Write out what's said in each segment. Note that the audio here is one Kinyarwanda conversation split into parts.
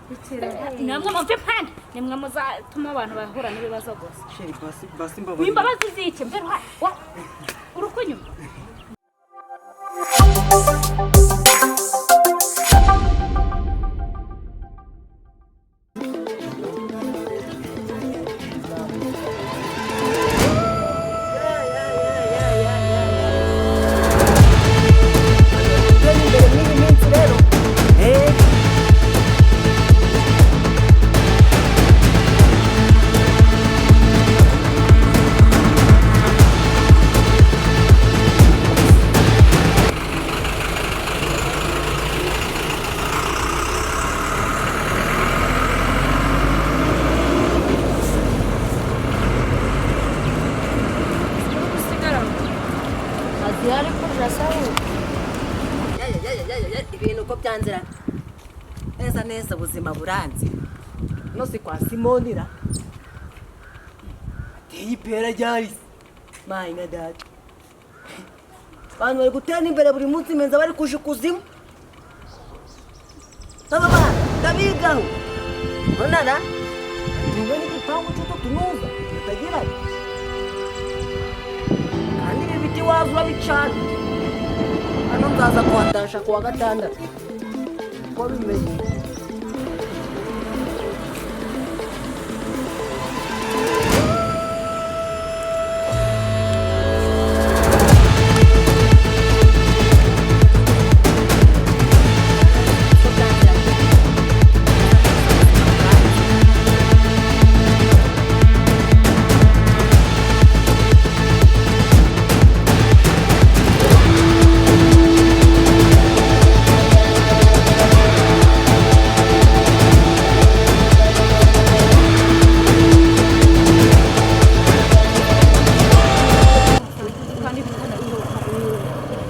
Namwe mumve impande, nimwe muzatuma abantu bahura n'ibibazo gusa. Chéri, basi basi mbabarira. Wimbabazi ziki? Mve ruhande wa uri kunyuma. Gutera imbere muri iyi minsi rero. Ibintu uko byanzira neza neza, ubuzima buranze no si kwa Simonira Ateye ipera ryari? Mayi na data, abantu bari gutera imbere buri munsi, menza bari kuja ikuzimu. Aba bana ndabigaho onara tuwe n'igipangu cy'utu tunuza tutagira, kandi ibi biti waza urabicana. Hano nzaza kuhatasha kuwa gatandatu uko bimeze.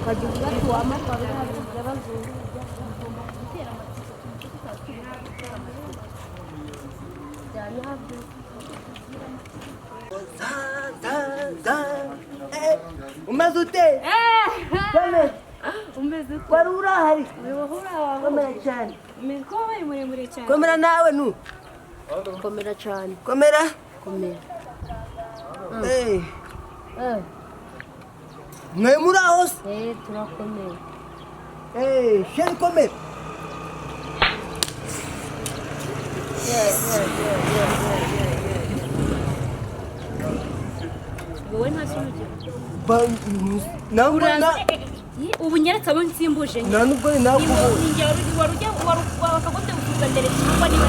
Kandi Za, za, za. Umeze ute? Komera. Umeze ute? Wari urahari? Wowe uraho? Komera cyane. Umeze ko wabaye muremure cyane. Komera nawe nu. Komera cyane. Komera. Komera. Mwe muri aho se? Turakomeye. Chéri, komera. Wowe nta kintu ugira. Ntabwo na Ubu nyeretse abo nsimbuje. Nta nubwo ni nakubonye. Ninjye wari ujya wakagombye gusubiza mbere cyangwa niba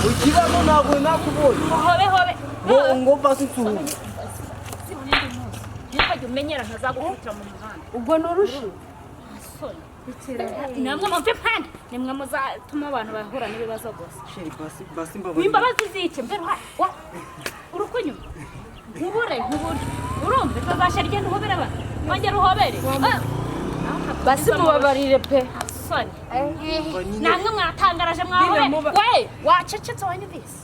Ukibamo ntabwo nakubonye. Hobe hobe. Ngo basi nsuhuze. Ntukajye umenyera ntazagukubitira mu muhanda. Ubwo ni urushi. Soni. Namwe mumve impande, nimwe muzatuma abantu bahura n'ibibazo gusa. Chéri, basi basi mbabarira. Wimbabazi ziki? Mve ruhande wa uri kunyuma. Nkubure nkubure, urumva utazasha rigenda uhobere abantu, wongera uhobere. Basi mubabarire pe. Soni. Umva nyine. Namwe mwatangaraje mwahobere. We wacecetse, wanyumvise?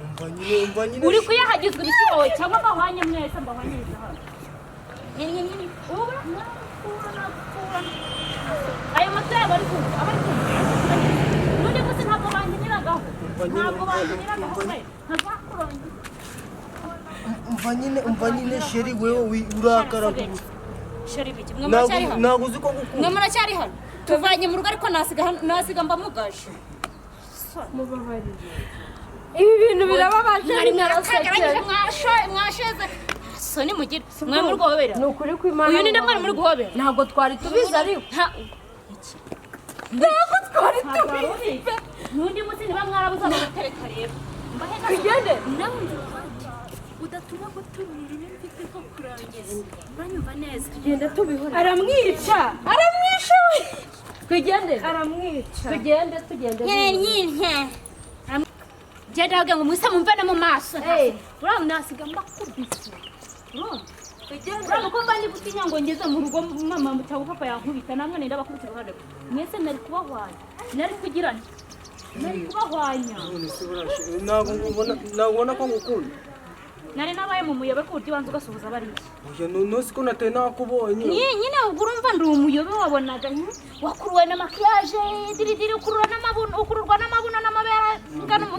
Umva nyine, umva nyine. Uri kuyahagizwa ibiti wowe cyangwa mbahwanye mwese, mbahwanyirize hano. Ubu ayo matwi yabo ari kumva, aba ari kumva n'undi munsi. Ntabwo bankiniragaho, ntabwo bankiniragaho we ntazakurangiza. Umva nyine, umva nyine chéri, wewe urakara gusa. Chéri biki? Mwe muracyari hano? Ntabwo uzi ko ngukunda. Mwe muracyari hano? Tuvanye mu rugo ariko nasiga hano, nasiga mbamugaje. Mubabarire. Ibi bintu birababaje. Mwari mwaratangaranyije, mwasheze soni mugira mwe muri guhobera. Ni ukuri kw'Imana. Uyu ni nde mwari muri guhobera? Ntabwo twari tubizi ariko. Ntabwo twari tubizi pe. N'undi munsi niba mwarabuze abatereka rero Tugende. Nawe udatuma gutumira ibyo mfite ko kurangiza, uranyumva neza? Tugenda tubihora. Aramwica. Aramwishe we. Tugende. Aramwica. Tugende tugende. Nyine genda wagira ngo mwise mumve no mu maso. Urabona nasiga mbakubise, urumva? Urabona uko mba ndi gutinya ngo ngeze mu rugo mama cyangwa papa yankubita. Namwe nenda bakubita uruhande rwe. Mwese nari kubahwanya, nari kugira nti nari kubahwanya. None se buriya chéri, ntabwo ubona ko ngukunda? Nari nabaye mu muyobe ku buryo ubanza ugasuhuza bariya. Oya, none se ko natari nakubonye? Nyine ubwo urumva ndi umuyobe wabonaga wakuruwe na maquillage diridiri, ukurura n'amabuno, ukururwa n'amabuno.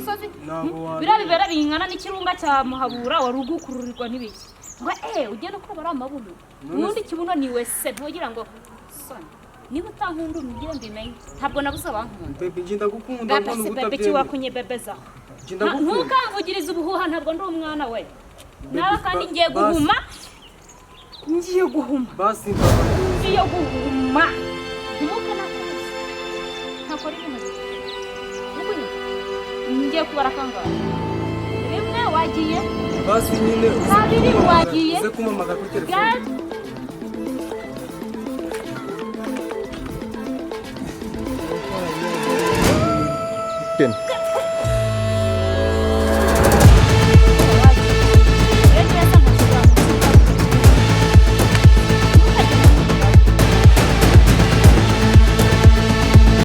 musozi. Ntabwo wabimenya. Biriya bibera bingana n'ikirunga cya Muhabura, wari ugukururirwa n'ibiki ngo ugende uko bari amabuno. Ubundi ikibuno ni wese, ntugira ngo soni. Niba utankunda umbwire mbimenye, ntabwo nabuze abankunda. Bébé, njye ndagukunda. Bébé Mbona si uba bébé ki? utabyemera. Wakunye bébé zaho. Njye ndagukunda. Ntukamvugirize ubuhuha, ntabwo ndi umwana we nawe kandi. Bébé, Ngiye basi. guhuma, ngiye guhuma. Basi mbabarira. Ngiye guhuma, humuke nakubuze, ntakora ibintu bibi. Ntukunyumva? Ngiye kubara kangahe? Rimwe wagiye. Basi nyine uze Kabiri kumpamagara- wagiye. Uze kumpamagara kuri telefone. Gatatu.